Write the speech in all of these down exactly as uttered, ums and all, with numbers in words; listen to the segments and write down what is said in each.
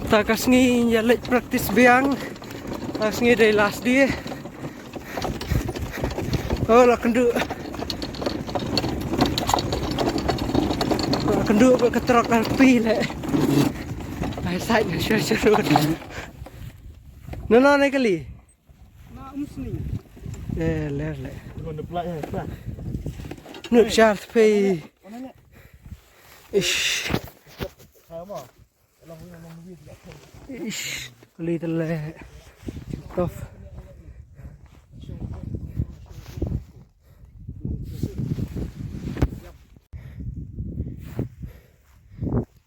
Ta ka sngi ïa leit practice biang. Ta ka sngi dei last day. Oh, la kynduh. La kynduh bad ka truck R P leh. Ai sait na sure sure. No no ne kali. Eh, ler leh. Nut shar tpei. Ish. Ish, kali tele. Tough.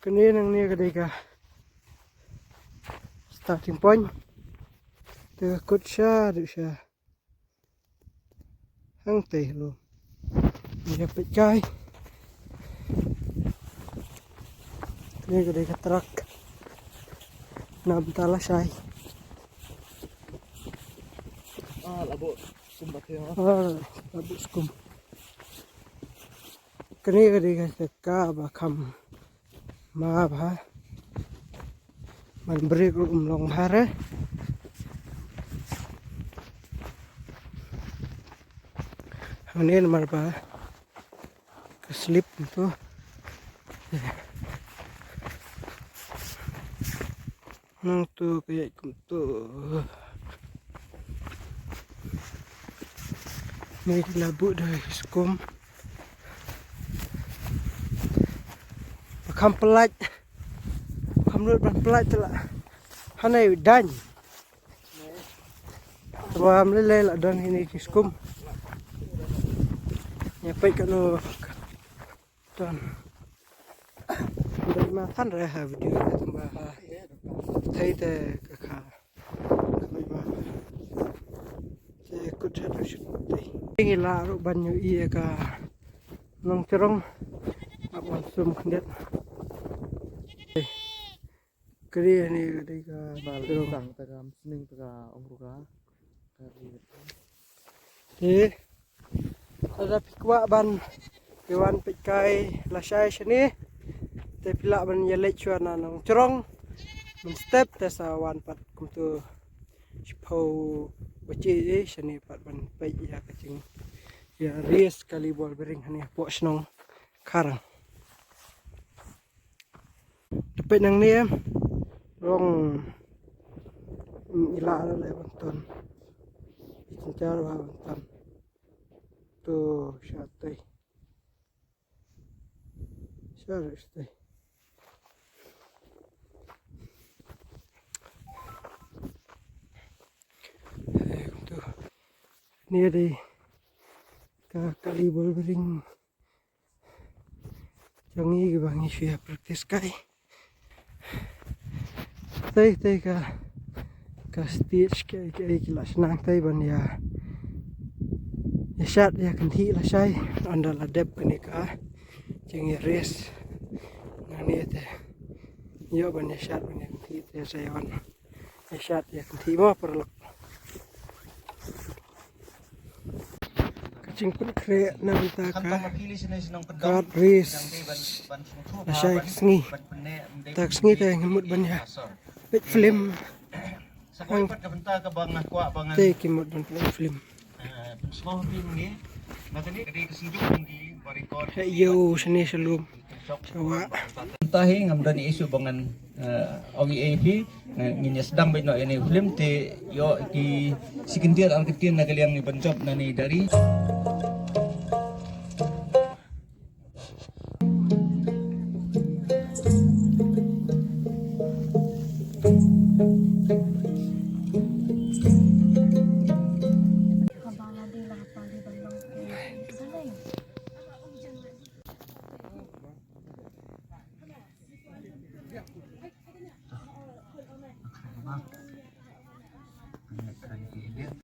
Kane nangne ka dei ka starting point. Te ka kut sha, duk sha. Hangtei lum. Ïa peit kai. Kane ka dei ka truck. Na bynta lashai. Ah, la buh skum ba te, ah. Ah, la buh skum. Kane ka dei ka jaka ba kham ma bha. Man brake ruh um long bha re. Hangne namar ba ka slip kumto. Nangto ka ïaid kumto. Ngi la buh da skum. Ba kham pynlait. Kham lut ban pynlait te la. Hangne u daiñ. Te ba ym lei lei la don hangne ki skum. Ïa peit kano. Don. Dei ma than re ha video ka tang ba ha. Thei te ka kha. Ka mei ma. Te kut ha tu shut te. Ngi la ruh ban ïohi ïa ka nongchrong. Ap wan sum khyndiat. Kri ni ka dei ka nongchrong. Sang ta ka msning ta ka ong ruh ka. Ka ri. Te lada phi kwah ban ïa wan peit kai lashai shane, te phi lah ban ïa leit shuwa na nongchrong mynstep, te sa wan pat kumto shiphew baje shane pat ban peit ïa ka jing ïa race kali ball bearing hane hapoh shnong Kharang. Te peit nangne em. Long, mm, i lah leh ban ton. I jynjar ba ban ton. To shatei. Shatei. Eh, to. Ni dei ka kali ball bearing. Jong ngi kiba ngi shu ïa practice kai. Tei tei ka, ka stage ki, ki, ki la shnang tei ban ïa, ïa shad ïa kynthih lashai. Ynda la dep kane ka jingïa race. Nangne te ïoh ban ïa shad ban ïa kynthih te sa ïa wan. Ïa shad ïa kynthih mo paralok. Ka jingpynkhreh na bynta ka card race lashai ka sngi. Ta ka sngi te ngi mut ban ïa peit film. Hangtei ki mut ban peit film. Heh ïew shane sha lum. Mynta hi ngam don issue ba ngan, eh, ong ïa phi, eh, ngin ïa sdang beit noh ïa ine i film te ïoh ki shi kyntien ar kyntien na ka liang i ban jop na ine i diary.